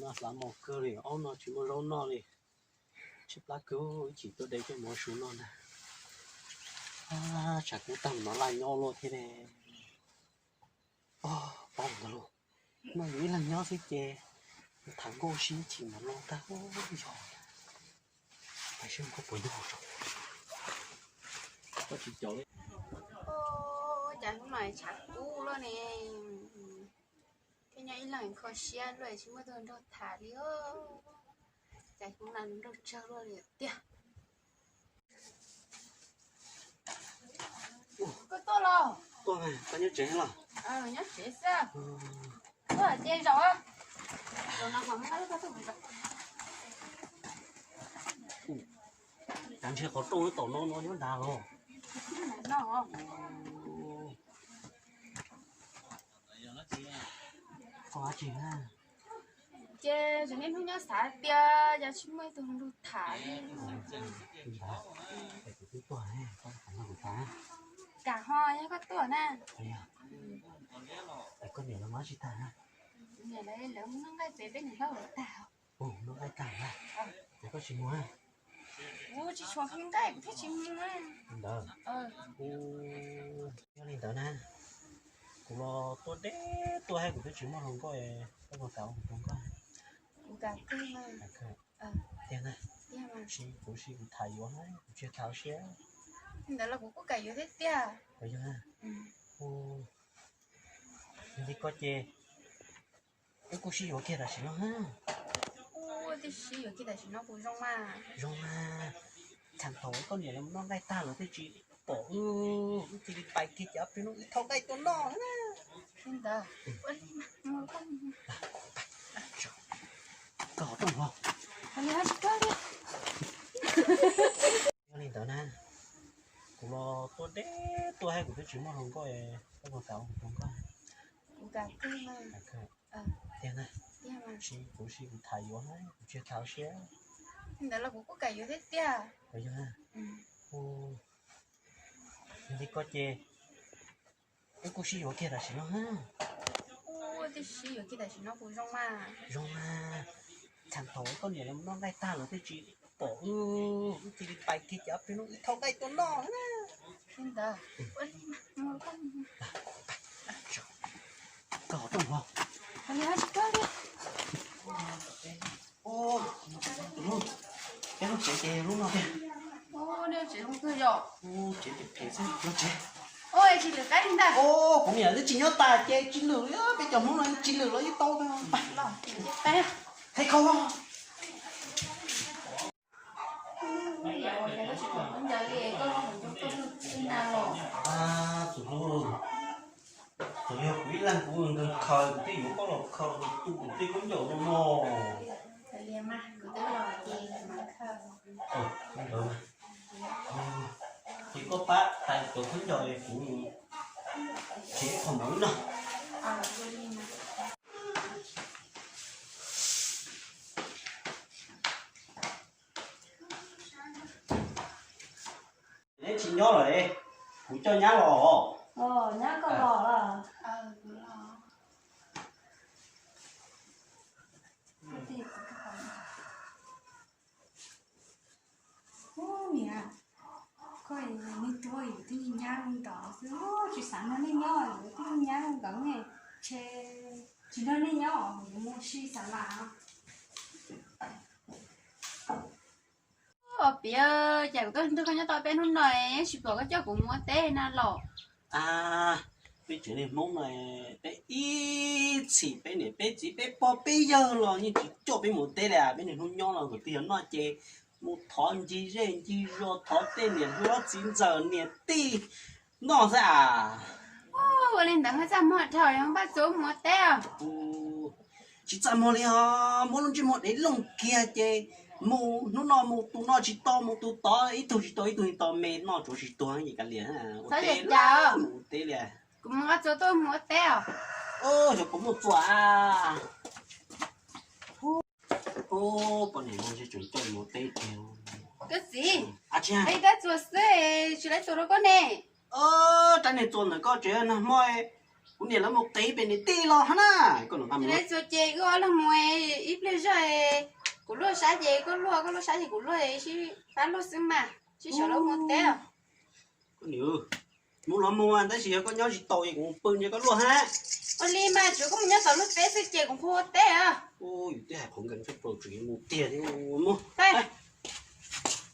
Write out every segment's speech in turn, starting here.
Hlav mos kawg li, ob no tsis muaj zaub noj li. Tshaib plab kawg, ib chim tuaj de coj mus ua su noj ntag. Tshav kub tag no laj nyob luaj thiab ne. Paub ntag lauj, noj yus ib leeg nyob xwb ces tham nkauj sib chim mus loj tag yog. Pais seb koj puas nyob tso. Koj tsis caum li. Cas hnub no tshav kub luaj ne. Thiab nyob ib leeg kho siab luaj tsis muaj tus nrog tham li. Cas hnub no nrog tsawg luaj li tiag. Koj tuaj los? Tuaj, koj nyob tsev los? Nyob tsev xwb. Tuaj ces zaum. Zaum no ho muab koj tuaj zaum. Cas ntshe qhov rooj tom no no nyob nrad los? Koj dab tsi na? Ces zoo li hnub nyob xav tias yog tsis muaj tus nrog tham li. Kuv twb tuaj, koj tham no kuv tas. Kam ho yog koj tuaj na. Es koj niam lawv mus dab tsi tag na? Niam lawv, lawv mus noj nqaij pem peb niam hlob lawv tag. Mus noj nqaij tag na. Ces koj tsis mus na? Kuv tsis tshua heev nqaij kuv thiaj tsis mus na. Ntawd. Yog li ntawd na, kuv los tuaj deb tuaj thiab kuv twb tsis muaj hluas nkauj, koj puas kam ua kuv tus nkauj? Kuv kam kawg. Tiag na? Kuv si kuv tham yuav, kuv tsis tham siab. Ntawd los kuv kuj kam yuav thiab tiag. Puas yog? Yog li koj ces wb kuj sib yuav kiag tam sim no. Wb twb sib yuav kiag tam sim no puas zoo mas? Zoo mas. Txheej thaum koj niam lawv mus noj nqaij tag lawv thiaj tsis pom wb, wb cia li pais kiag ces ob peb hnub wb thau nqaij tuaj noj na. Li ntawd, ua li mas. Koj ho rooj ho. Yog li ntawd na, kuv los tuaj deb tuaj thiab kuv twb tsis muaj hluas nkauj, koj puas kam ua kuv tus nkauj? Kuv kam kawg. Tiag na? Kuv si kuv tham yuav, kuv tsis tham siab. Ntawd los kuv kuj kam yuav thiab tiag. Puas yog? Yog li koj ces wb kuj sib yuav kiag tam sim no. Wb twb sib yuav kiag tam sim no puas zoo mas? Zoo mas. Txheej thaum koj niam lawv mus noj nqaij tag lawv thiaj tsis pom wb, wb cia li pais kiag ces ob peb hnub wb thau nqaij tuaj noj na. Li ntawd, ua li mas. Koj ho rooj ho. Peb lub tsev ces lub no tiag. Tsev phem xwb, lub tsev. Kuv niam twb tsis nyob tas ces tsis lwm li, peb cov Hmoob no tsis lwm los yeej tau. Hais kho. Tus hlub, txawm yog kuv ib leeg kuv nkeeg khaws kuv twb yuav koj los khaws tu kuv tej khaub ncaws no no. Ces koj pab tais cov khaub ncaws kuv mus tsev qhov mus no. Neb tsis nyob lawm, kuv coj nyab los. Nyab koj los los. Ub, niam, koj, nej tuaj yus twb nyab ntawd xwb, tsis xav nrog nej nyob, yus twb nyab ntawd ne, ntshe tsis nrog nej nyob, yus mus si xav las. Ua piav, cas kuv tuaj nrog koj nyob tau peb hnub no tsis pom koj coj kuv mus ua teb na los? A, peb tsev neeg Hmoob no, peb ib txhis peb niam peb txiv peb pog peb yawg los yeej tsis coj peb mus ua teb li. Peb niaj hnub nyob los nkawd twb yog noj ces mus thov ncig zej ncig zos, thov tej niam hlob txiv ntxawm niam tij noj xwb as. Ua li ntawd mas txaj muag dhau, npaj txuas mus ua teb os. Tsis txaj muag li os, muab lub ntsej muag dev looj kiag ces mus hnub no mus tus no tsis tau, mus tus tod ib tug tsis tau ib tug, tos me noj tsuav tsis tuag ces kav liam ua teb li. Kuv mus nqa txuas tuaj mus ua teb os. Yog kuv muaj txuas a. Poj niam no ntshe tseem coj mus ua teb tiag. Koj txiv, ib tab txuas xwb, tsis lawv txuas rau koj ne. Rab niag txuas ntawm koj tsev nag hmo kuv niam lawv mus qiv pem niam tij los hab na. Tsis lawv txuas ces wb ob leeg mus ib pliag Kuv luaj sab ces koj luaj, koj luaj sab ces kuv luaj, sib pab luaj xwb mas, sib sawv los mus teb. Koj niam, mus los mus, tab sis yog koj nyob tsis taus es kuv pw nrog koj luaj hab. Ua li mas tsuav koj mus nyob tau luaj teb xwb ces kuv mus ua teb os. Yus twb hais qhov nkees tshaj plaws tseem mus tiag thiab mus.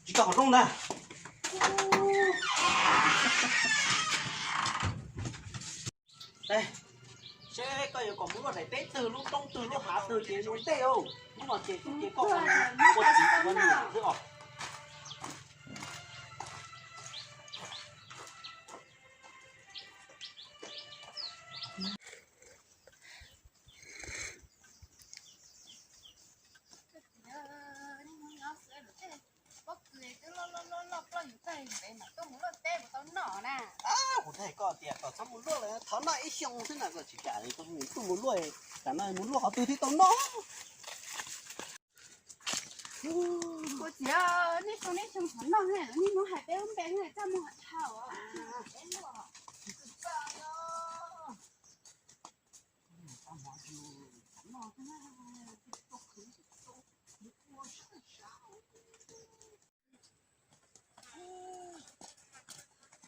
Tsis tau qhov rooj ntag. Seb koj yuav kom mus luaj daim teb twg, lub roob twg, lub hav twg ces mus ntej os. Hnub no ces kuv ces koj ua txiv ua niam xwb os. Pob kws twb loj loj loj loj ploj yus tag li ntev mas tuaj mus luaj teb puas tau noj na. Kuv thaij koj tias kom txhob mus luaj lawm, thov noj ib xyoo xwb na, koj tsis kam li, koj tuaj mus luaj, tam no mus luaj qhov twg thiaj tau noj. Kuv txiv, nej xyoo nej xyoo thov noj, nej hnub hais peb lub npe txaj muag dhau.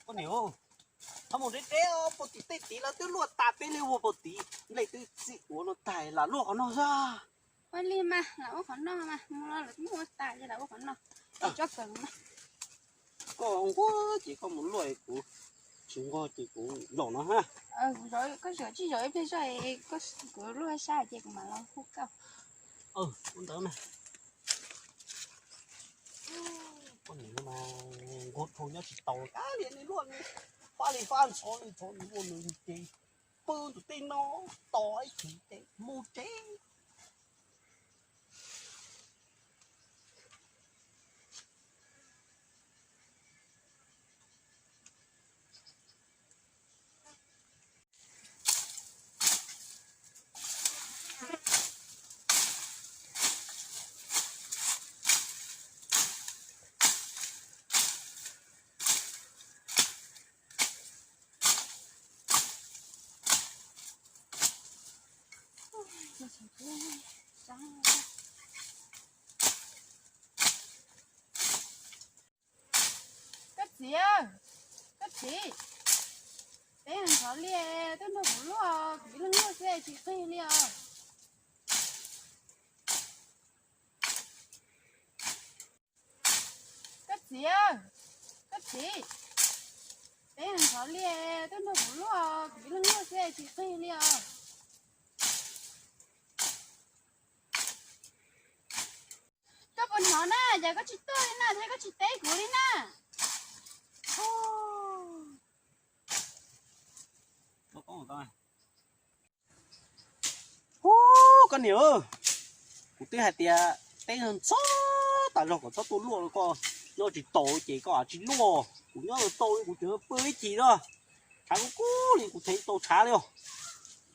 Koj niam, txhob mus deb deb, puag tim tej tid lawv twb luaj tas peb li ua puag tid, nplej twb txi ua no tag lam luaj qhov no xwb. Ua li mas lam ua qhov no mas, mus los lawv twb muab ua tas ces lam ua qhov no. Tso kawg no. Koj nquag ces koj mus luaj, kuv tsis nquag ces kuv zaum no ha. Koj zaum tsis zaum ib pliag zoj, kuv luaj sab ces kuv mam los hu koj. Ua ntawd mas. Koj niam mas nquag dhau nyob tsis taus, kab liam nws luaj, fab li fab ntxhov li ntxhov, nws luaj nws ces pw tus tej no, tos ib chim ces mus tsev. Koj txiv, koj txiv, peb ntxhov li, twb nrog kuv luaj, kuv ib leeg luaj xwb tsis qig li os. Koj txiv, koj txiv, peb ntxhov li, twb nrog kuv luaj, kuv ib leeg luaj xwb tsis qig li os. Koj puas hnov na, cas koj tsis tuaj li na, thiab koj tsis teb kuv li na. Ub, koj niam, kuv twb hais tias teb ntxhov tas zog kom txhob tuaj luaj, koj nyob tsis taus ces koj tsis luaj. Kuv nyob tau li kuv tseem pw ib chim no, tshav kub kub li kuv thev tau tshav li os.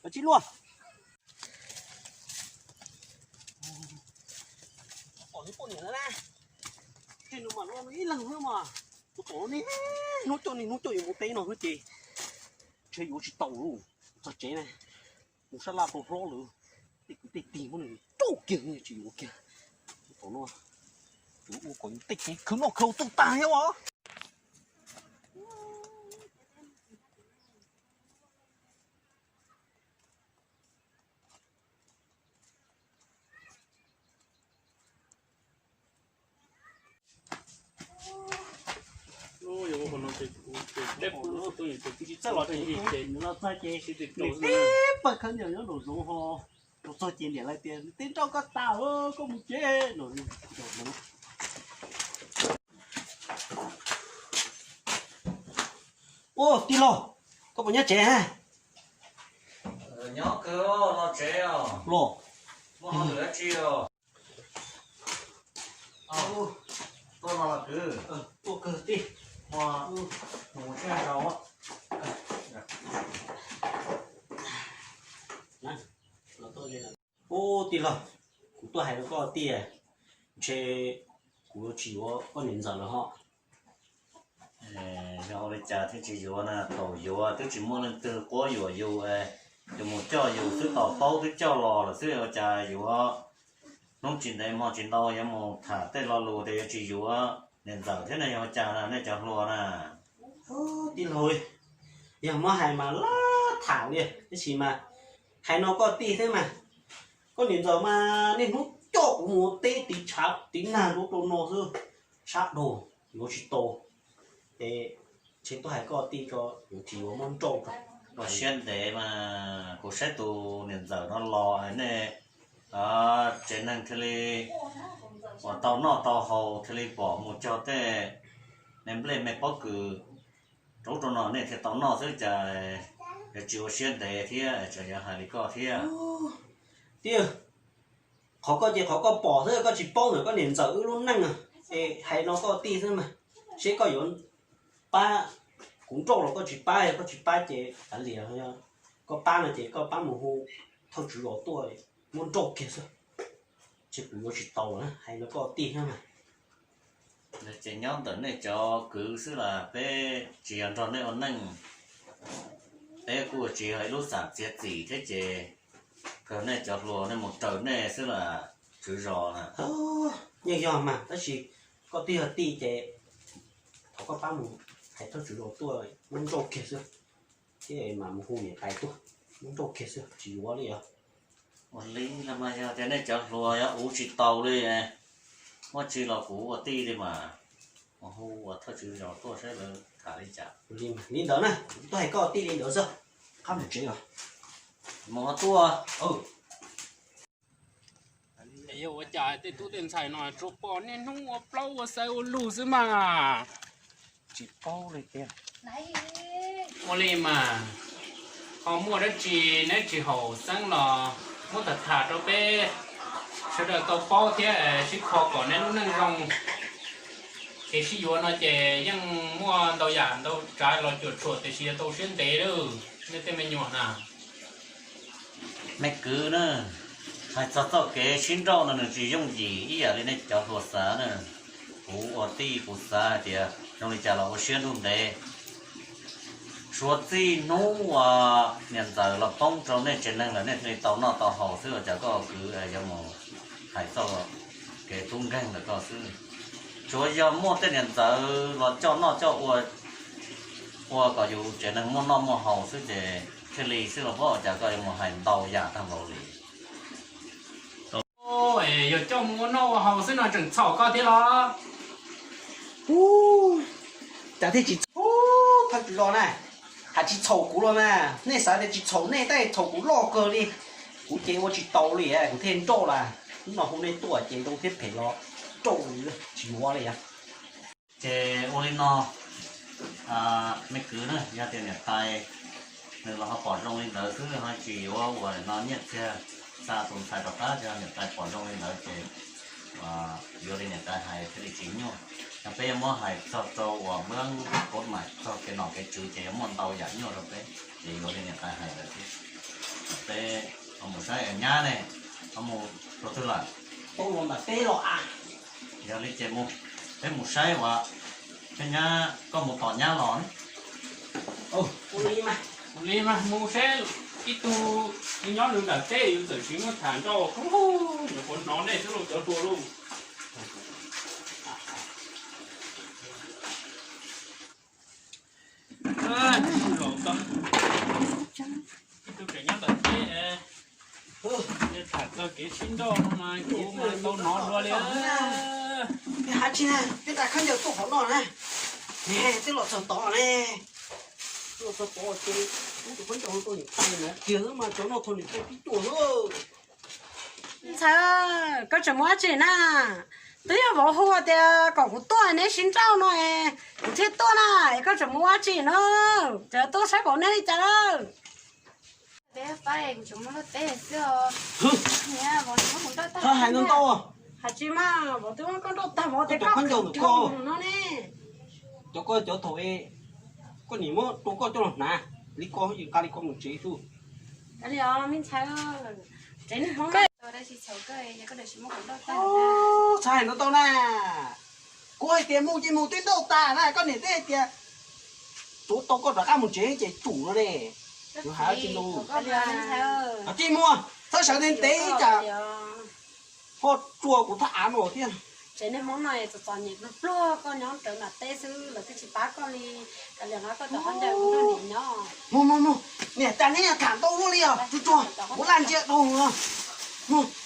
Koj tsis luaj. Pom nws poj niam lawm na, ces nws mam luaj ib leeg xwb mas. Kuv pom nws hnub coj, nws hnub coj yuav mus teb no xwb ces ntshe yuav tsis tau, txog tsev na, mus sab laj tau hlob lawm, tej kwv tej tij muab nws rauj kiag tsis yuav kiag. Tom no, ua kom tej kev khwv noj khwv haus txuj tag thiab os. Tsis txawj los ces nws tib pawg khaub ncaws nyob nraum zoov ho, txog ces niam lawv tias nws teb nrauj koj tas, koj mus tsev no. Ua tij laug, koj puas nyob tsev ha? Nyob kawg los tsev os. Los. Muaj hauj lwm dab tsi os? Tuaj no los kwv. Tuaj kawg tij. Mus sib zog. Ub tij laug, kuv tuaj hais rau koj tiag, ntshe kuv tsis yuav koj niam ntxawm lawm ho. Yog ua li cas thiaj tsis yuav na, thaum yuav twb tsis muaj leej twg quab yuam yus, yus mus coj yus xwb, tau paub twb coj los lawm xwb, ua cas yuav hnub Hnub tsis ntev hmo tsis ntau yuav mus tham tej lo lus tias yuav tsis yuav niam ntxawm thiab ne, yog ua cas na nej cov hluas na? Tij laug, yog muab hais mas laj tham li, tab sis mas hais no koj tij xwb mas, koj niam ntxawm mas niaj hnub coj kuv mus ua teb tiv tshav tiv nag rau rau no xwb, sab dhau, yuav tsis tau. Es ntshe tuaj hais koj tij tso, yuav tsis yuav muab nrauj tso. Ua siab ntev mas kuv saib tus niam ntxawm no los nej tsev neeg thiaj li uas tau noj tau haus, thiaj li pom mus cog tej me nplej me pob kws rau ub rau no nej thiaj tau noj xwb, cas yuav tsis ua siab ntev thiab tseem yuav hais li koj thiab. Tiag, qhov koj ces qhov koj pom xwb, koj tsis paub ntawm koj niam ntxawm wb lub neej. Es hais no koj tij xwb mas, seb koj yuav pab kuv nrauj los koj tsis pab, yog koj tsis pab ces kav liam, koj pab no ces koj pab mus hu thawj tswv zos tuaj muab nrauj kiag xwb, ces kuv yuav tsis tau lawm, hais no koj tij xwb mas. Ces nyob ntawm nej cov kwv xwb las, peb tsis yog nrog nej ua neej, peb kuj tsis yog ib lub xam txiav txim thiab ces kawg nej cov hluas nej mus raws nej xwb las tswv zos na. Yeej yog mas, tab sis koj twb yog tij ces thov koj pab mus hais thawj tswv zos tuaj muab nrauj kiag xwb, thiab mam mus hu niam tais tuaj muab nrauj kiag xwb, tsis yuav li os. Ua li los mas yog tias nej cov hluas yog ua tsis tau li, muaj tsi los kuv ua tij li mas, mus hu ua thawj tswv zos tuaj saib lawv tham li cas. Li ntawd na, tuaj hais koj tij li ntawd xwb, qab mus tsev os. Mus ho tuaj. Yog ua cas tej tub tej ntxhais no tsuas pom niaj hnub ua plaub ua xaw ua lug xwb mas, tsis paub li tiag. Ua li mas, ho muaj dab tsi neb tsis haum xeeb los muab tham tham rau peb sawv daws tau paub thiab sib kho kom neb lub neej zoo. Kev sib yuav no ces yeej muaj ntau yam ntau tsav los cuam tshuam tiam sis yog tau siab ntev lawm nej tej me nyuam na. Me kwv na, hais txog txoj kev sib nrauj no nws tsis yooj yim ib yam li nej cov hluas xav na. Kuv ua tij kuv xav hais tias zoo li cas los ua siab ntuj ntev. Suav txij hnub uas niam ntxawm los poob rau nej tsev neeg lawm nej thiaj li tau noj tau haus xwb, ua cas koj kwv yuav mus hais txoj kev tub nkeeg ntawm koj xwb. Tsuav yog muaj tej niam ntxawv los coj noj coj ua, ua kom yus tsev neeg muaj noj muaj haus xwb ces thiaj li xwb los pab, ua cas koj yuav mus hais ntau yam tag npaum li. Yog coj mus ua noj ua haus xwb no tseem txhaum koj thiab los? Cas thiaj tsis txhaum, thawj tswv zos na, hais tsis txhaum kuv los mas, nej xav tias tsis txhaum nej tab txhaum kuv loj kawg li. Kuv ces ua tsis tau li, kuv thiaj nrauj las. Hnub no hu nej tuaj ces zoo thiab phem los nrauj li, tsis yuav li. Ces ua li no, me kwv na, yog tias niam tais nws los ho pom zoo li ntawd xwb ho tsis yuav ua no nyiaj txiag xa tus ntxhais rov qab, yog niam tais pom zoo li ntawd ces yuav li niam tais hais thiaj li tsis nyuaj. Yog peb yuav muab hais txog rau uas npab kov mam txog kev nom kev tswv ces yuav muaj ntau yam nyuaj rau peb, ces yuav li niam tais hais lawm thiab. Peb ho mus saib nyab ne, ho mus rau twg lawm? Tau los ntawm peb los a. Yog li ces mus, peb mus saib uas peb nyab, koj mus tom nyab los ne. Ua li mas mus saib ib tug nyob nws ntawm teb, yus txawm tsis muab tham nrauj, nyuam qhuav hnov nej xwb lauj cov hluas lauj. Ib tug tseem nyob tom teb, tham txog kev sib nrauj no mas kuv mas tau hnov dua li. Hais tsis na, peb nqa khaub ncaws tuaj qhov no na, twb los txog tod ne, los txog tod ces kuv tus khaub ncaws no tau niam tais na kiag xwb mas cov no thaum niam tais pib tuaj xwb. Ntxhais, koj tseem mus dab tsi na? Twb yog vauv hu tias kom kuv tuaj neb sib nrauj no, kuv thiaj tuaj na. Es koj tseem mus ua dab tsi na? Tseem tuaj saib vauv neb li cas lawm? Teb faib, kuv tseem mus luaj teb xwb os. Niam, vauv nws muab kuv nrauj tag. Hais ntau ntau. Hais tsis mas, vauv twb muab koj nrauj tag, vauv tias koj khaub ncaws no ne. Cov koj cov thaum koj niam muab rau koj coj los hnav li ko, nqa li ko mus tsev xwb. Kav liam me ntxhais, tsev neeg Hmoob, txhob hais ntau ntau na. Kuv hais tias mus ces mus twb nrauj tag na, koj niam twb hais tias tsuav tau koj rov qab mus tsev ces tsum no ne. Yuav hais tsis ntau. Tij muaj, txhob sawv ntev ntev cas. Koj tsuas kuv thaj av no thiab. Tsev neeg Hmoob no txom txom nyem pluag pluag, koj nyob rawv nram teb xwb lawv twb tsis pab koj li. Kav liam no koj rov qab ncaim kuv nrog niam nyob. Mus mus mus, niam tas neb tham ntau luaj li os, tsuag tsuag, kuv laj ntsia dhau mus.